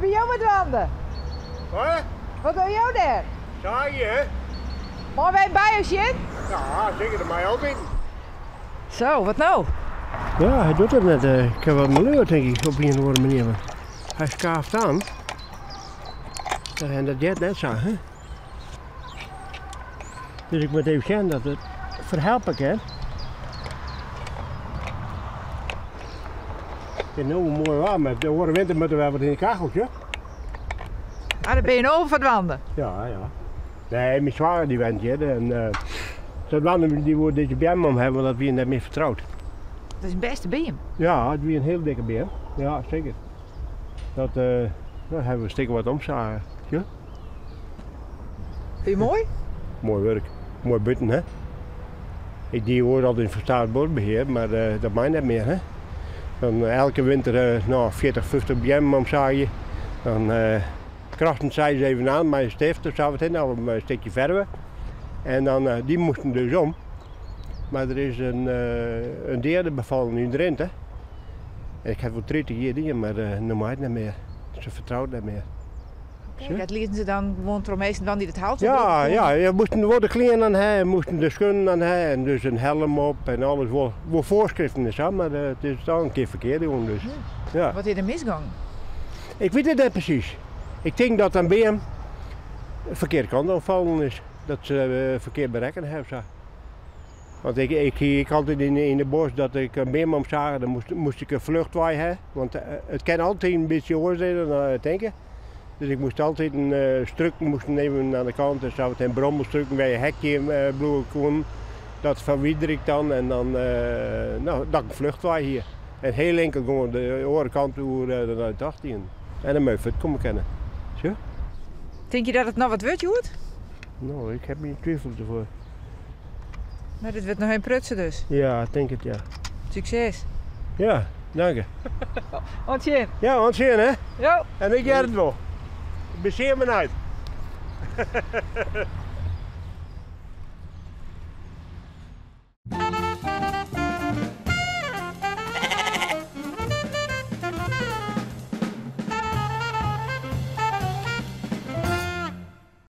Wêr binne jo mei dwaande? Wat? Wat dogge jo dêr? Saagje, hè? Meie wy by jo sjen? Ja, seker, dat mei altyd. Zo, wat no? Ja, hy docht it net. Ik ha wat maleur, tink ik, op ien of oare manier. Hy skaaft oan. En dat heart net sa, hè? Dus ik moat even sjen dat it ferhelpe kin. It is no moai waar, mar de oare winter moat der wer wat yn de kachel, sjoch. Ah, dêr binne je no foar dwaande? Ja, ja. Nee, myn swager dy wennet hjir en uh, sadwaande dy woe dizze beam om hawwe, want dat wie net mear fertroud. Dat is in bêste beam. Ja, it wie in hiel dikke beam. Ja, seker. Dat uh, nou, hawwe we in stik wat omsage. Ja. Fyn je moai? Moai wurk. Moai bûten, hè? Ik die oars altyd foar Staatsbosbeheer, mar uh, dat mei net mear, hè? Dan uh, elke winter uh, nou, 40, 50 beammen omsaagje. Dan uh, krasten sy se even oan mei in stift of sa wat hin, of in stikje ferve. En dan, uh, dy moasten dus om. Mar der is in, uh, in deade befallen yn Drinte. En ik ha wol 30 jier dien, mar uh, no mei it net mear. Se fertrout net mear. Oké, dat lieten se dan gewoan troch minsken dwaan dy't it hout Ja, ja, je moasten wol de klean oan ha en moasten de skuon oan ha en dus in helm op en alles wol, wol foarskriften en sa, mar uh, it is dan in kear ferkeard gien dus. Ja. Wat is der misgien? Ik wit it net presys. Ik tink dat in beam de ferkearde kant op fallen is. Dat se uh, ferkeard berekkene hawwe sa. Want ik, ik hie ek altyd yn de bosk dat ik in beam omsage, dan moast, moast ik in fluchtwei ha. Want uh, it kin altyd in bytsje oars rinne dan je tinke. Dus ik moast altyd in uh, struken moasten even oan de kant en sa en brommelstruken wêr je hekje uh, bliuwe koenen. Dat ferwider ik dan en dan uh, nou, dat ik in fluchtwei hie. En hiel inkeld gewoan de oare kant oer uh, dan je tocht hienen. En dan moat je fuortkomme kinne. Sjoch? Tinke je dat it noch wat wurdt, hjoed? No, ik ha myn twivels derfoar. Mar dit wurdt noch in prutse dus? Ja, ik tink it, ja. Sukses. Ja, dank je. Oant sjen. Ja, oant sjen, hè. Jo. En ik hear it wol. Ik bin sear benijd.